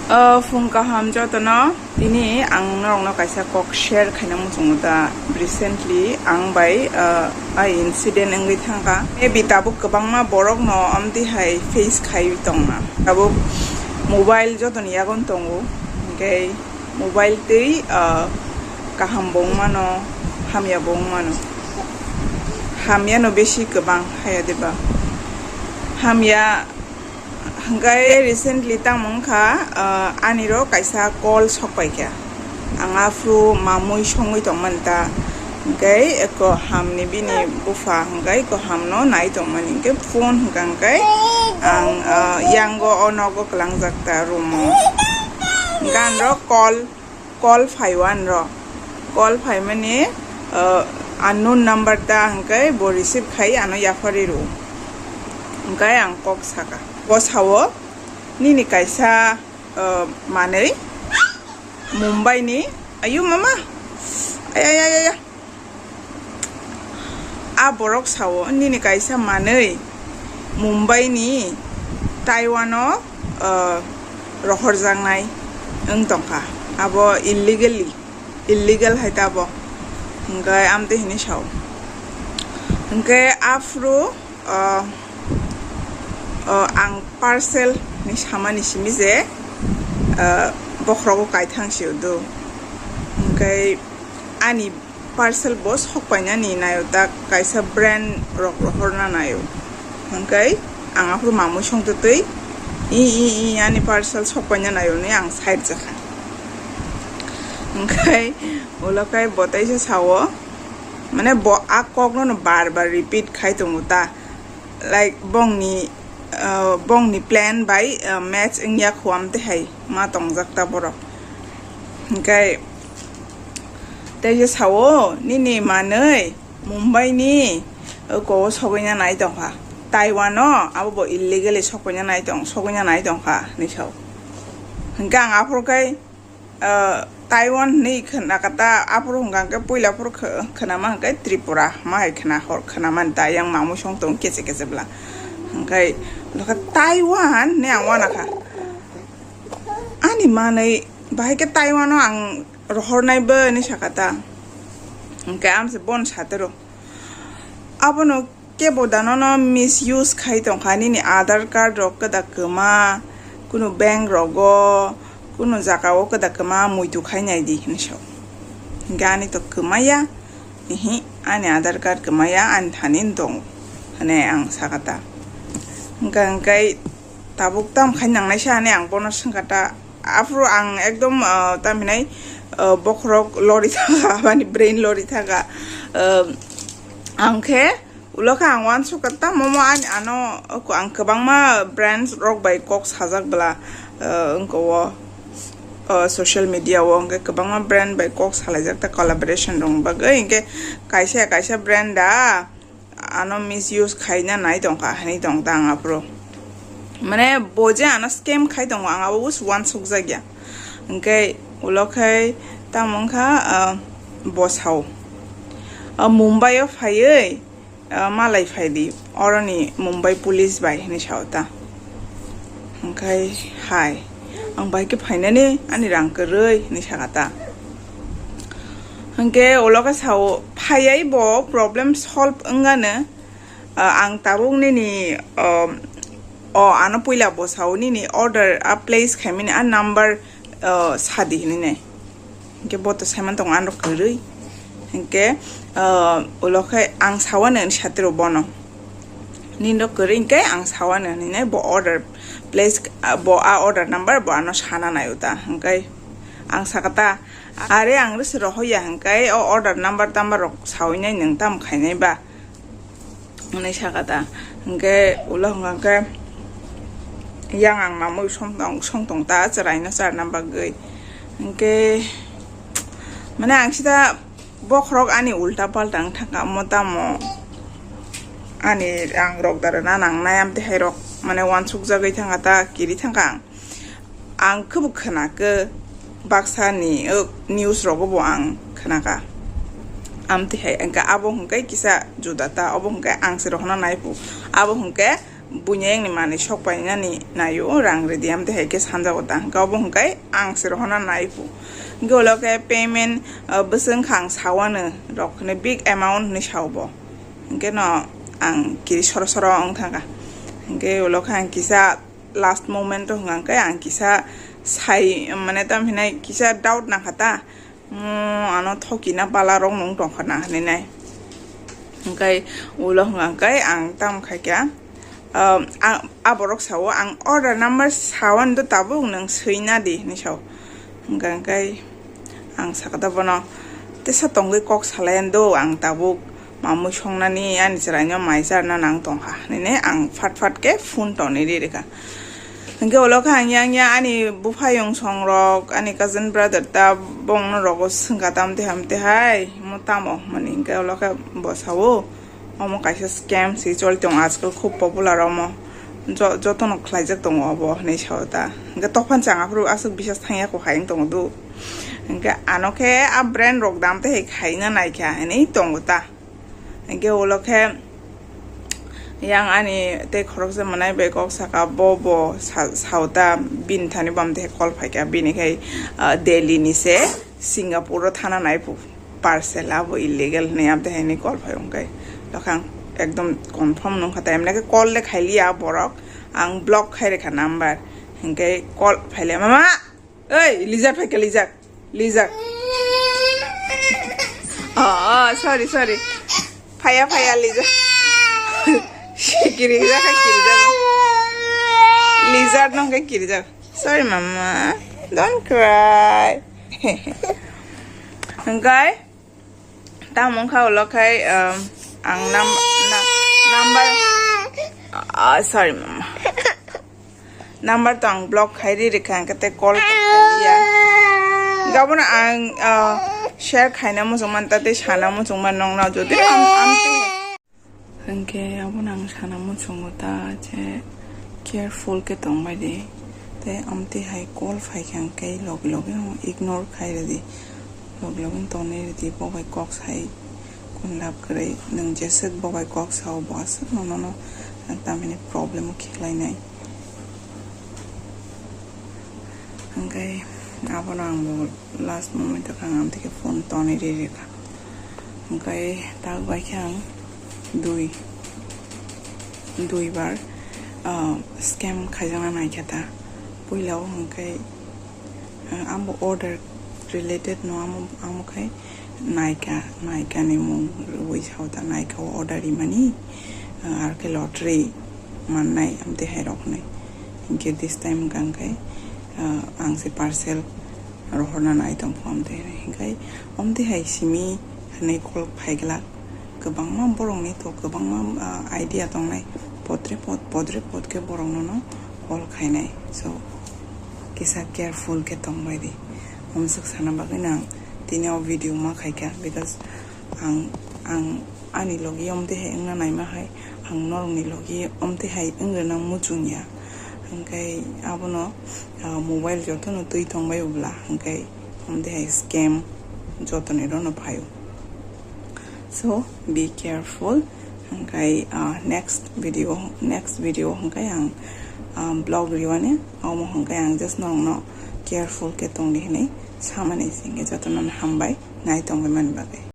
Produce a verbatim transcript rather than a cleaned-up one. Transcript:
O phung kaham jotono, tini ang norokno kaisa kok share khaina muchungo da. Recently ang bai, uh, a incident wngwi thangkha. Maybe tabuk kwbangma borokno amtwi hai face khaiwi tongna. Tabuk mobile jotoni yagon tongo, hwnkhe mobile twi, uh, kaham bo wngmano, hamya bo wngmano. Hamyano besi kwbang haya deba. Hamya Hwnkhe recently tamo wngkha, ah, aniro kaisa call sokpaikha. Ang aphuru mamui songwi tongmani ta. Hwnkhe eko hamni bini bupha hwnkhe eko hamno nai tongmani. Hwnkhe phone hwnkha hwnkhe ang, ah, yango o nogo kwlangjak ta room o. Hwnkhe anro call call phaiwan ro. Call phaimani, uh, unknown number ta hwnkhe bo receive khai ano yapharwi rw. Hwnkhe ang kok saka. Bo sao, "Nini kaisa, uh, manwi Mumbai ni," ayu mama, ay, ay, ay, ay, ay. A borok sao, "Nini kaisa manwi Mumbai ni Taiwan o, uh, rohorjaknai wng tongkha. Abo illegally, illegal hai ta abo." Hwnkhe amtwi hinwi sao. Hwnkhe aphuru, uh, uh, ang parcel ni samani simi je, uh, bokhorogo kaithang se do. Hwnkhe ani parcel bo sok painani naio ta, kaisa brand rok rohorna naio. Hwnkhe ang aphuru mamui songtwtwi, "I, i, i, ani parcel sok paina naio," hinwi ang side jakha. Hwnkhe ulo khe bo teisa sao, mane bo a kokno no bar bar repeat khai tongo ta, like bongni, uh, bongni plan bai, uh, match wngya kho amtwi hai ma tongjak ta borok. Hwnkhe teisa sao, "Nini manwi Mumbai ni, uh, oko o sogwina nai tongkha. Taiwan o abo bo illegally sogwina nai tong, sogwina nai tongkha," hinwi sao. Hwnkhe ang aphuru khe, uh, Taiwan hinwi khna kata, aphuru hwnkha hwnkhe puila aphuru kh-, khnama hwnkhe Tripura ma hai khna hor khnamani ta, yang mamui song tong keche keche bwla. Hwnkhe lokha Taiwan hinwi ang uanakha. Ani manwi bahai khe Taiwan o ang rohornai bo hinwi sakha ta. Hwnkhe amse bon satero. Abono kebo danono misuse khai tongkha, nini Aadhaar card rok kwda kwma, kunu bank rogo, kunu jaga o kwda kwma muitu khai nai di hinwi sao. Hwnkhe ani to kwmaya, ihi, ani Aadhaar card kwmaya, ani thani wng tongo hinwi ang sakha ta. Hwnkhe, hwnkhe tabuk tam khai nangnai sa hinwi ang bono swngkha ta. Aphuru ang ekdom, ah, tam hinai, ah, bokhorok lori thaka, aboni brain lori thaka. Ah, ang khe ulo khe ang uansukha ta, momo ani ano, ang kwbangma brands rok bai kok sajak bwla, ah, wngko o, ah, social media o hwnkhe kwbangma brand bai kok salaijak ta collaboration rok bagwi, hwnkhe kaisa kaisa brand da ano misuse khaina nai tongkha hinwi tong ta ang aphuru. Mane bo je ano scam khai tongo ang abo uansukjak ya. Hwnkhe ulo khe tamo wngkha, ah, bo sao, ah, Mumbai o phaiwi, ah, malai phai di, oroni Mumbai police bai hinwi sao ta. Hwnkhe hai, ang bai khe phainani ani rang kwrwi hinwi sakha ta. Hwnkhe ulo khe sao, phaiwi bo problem solve wngano, ah, ang tabuk nini, ah, o ano puila bo sao nini order a place khaimani a number, ah, sadi hinwi nai. Hwnkhe bo to saiman tongo ano kwrwi. Hwnkhe, ah, ulo khe ang sawa nini satiro bono. Nini rok kwrwi hwnkhe ang sawa nini nai bo order place, ah, bo a order number bo ano sana nai uta. Hwnkhe ang sakha ta, "Are ang rwse rohoya hwnkhe o order number tamba rok sawi nai nwng tam khainai ba?" Hwnwi sakha ta. Hwnkhe ulo hwnkha khe yang ang mamui song tong, song tong ta chwraino charna bagwi. Hwnkhe mane ang sida bokhorok ani ulta palta wng thangkha, omo tamo ani rang rok dara na nangnai amtwi hai rok mane uansukjagwi thangkha ta, kiri thangkha ang. Ang khe bo khna khe baksa ni, o, news rogo bo ang khna kha. Amtwi hai hwnkhe abo hwnkhe kisa juda ta, obo hwnkhe ang se rohorna nai phu. Abo hwnkhe buini ayangni manwi sok painani naio, rang ridi am tei hai khe sanjago ta. Hwnkhe obo hwnkhe ang se rohorna nai phu. Hwnkhe ulo khe payment, ah, bwswk wngkha ang sawano rok hwnwi big amount hwnwi sao bo. Hwnkhe no ang kiri soro soro wng thangkha. Hwnkhe ulo khe ang kisa last moment o hwnkha khe ang kisa sai, mane tam hinai kisa doubt nangkha ta. Mo ano thoki na bala rok nung tongkha na hinwi nai. Hwnkhe ulo hwnkha khe ang tam khaikha. Um, ang, a borok sao, ang order number sawan do tabuk nung swina di hinwi sao. Hwnkha khe ang sakha ta bono, tesa tongwi kok salayan do ang tabuk. Mamui songnani ani chwraino mai charna nang tongkha hinwi ang phat phat khe phone tonwi ri rikha. Hwnkhe ulo khe ang yang yang ani buphayung songrok, ani cousin brother ta bongno rogo swngkha tamte hamte hai, mo tamo hwnmani hwnkhe ulo khe bo sao, omo kaisa scam si choli tongo ajkal khub popular omo. Jo-, jotono khlaijak tongo obo hinwi sao ta. Hwnkhe tokphang chang aphuru aswk bisas thangya kho hai wng tongo do. Hwnkhe ano khe a brand rok dam tei hai khaina naikha hinwi tongo ta. Hwnkhe ulo khe yang ani tei khoroksa mwnai bai kok saka bo bo sa-, sao ta bini thani bam tei call phaikha bini khai, ah, Delhi ni se Singapore o thana nai phu. Parcel abo illegal hinwi amtwi haini call phai wngkhe. Dokhang ekdom confirm nungkha ta, emne khe call le khailiya borok, ang block khai rikha number, hinkhe call phaile, "Mama, oi, lizard phaikha, lizard, lizard." Oh, oh, sorry, sorry. Phaya, phaya, lizard. Kirijak, kirijak. Lizard nungkhe kirijak. Sorry, mama. Don't cry. Hwnkhe, tamo wngkha ulo khai, um, ang nam-, na-, number, ah, sorry, mama. Number to ang block khai ri rikha, hwnkhe tei call to khaiya. Gabon ang, ah, share khaina muchung man, ta tei sana muchung man nongno jodi am, am tei Hwnkhe abono ang sana muchungo ta je careful khe tongbai di. Tei amtwi hai call phaikha hwnkhe logi logi no ignore khai rwdi. Logi logi no tonwi rwdi, bo bai kok sai kun lab kwrwi. Nwng jeswk bo bai kok sao bo aswk no nono tamni problem o khiklainai. Hwnkhe abono ang bo last moment o khe ang amtwi khe phone tonwi ri rikha. Hwnkhe tak bai khe ang dui, dui bar, ah, scam khaijakna naikha ta. Puila o hwnkhe, ah, amo order related no amo, amo khai Nykaa, Nykaa ni mung rwui sao ta, Nykaa o order rimani, ah, aro khe lottery mannai amtwi hai rok hinwi. Hinkhe this time hwnkha khe, ah, ang se parcel rohorna nai tongphu amtwi hinwi. Hinkhe amtwi hai simi hinwi call phaiglak. Kwbangma borokni to kwbangma, ah, idea tongnai. Potre pot, potre pot khe borok nono call khainai. So, kisa careful khe tongbai di. Omswk sana bagwi no ang tini o video ma khaikha, because ang, ang ani logi omtwi hai wngna naima hai, ang norokni logi omtwi hai wng rwna muchungya. Hwnkhe abono, ah, mobile jotono twi tongbai bwla, hwnkhe omtwi hai scam jotoni rono phaio. So, be careful. Hwnkhe, ah, next video, next video hwnkhe ang, ah, vlog riwani, omo hwnkhe ang just norokno careful khe tongdi hinwi samani, hwnkhe jotono hambai nai tongwi mani bagwi.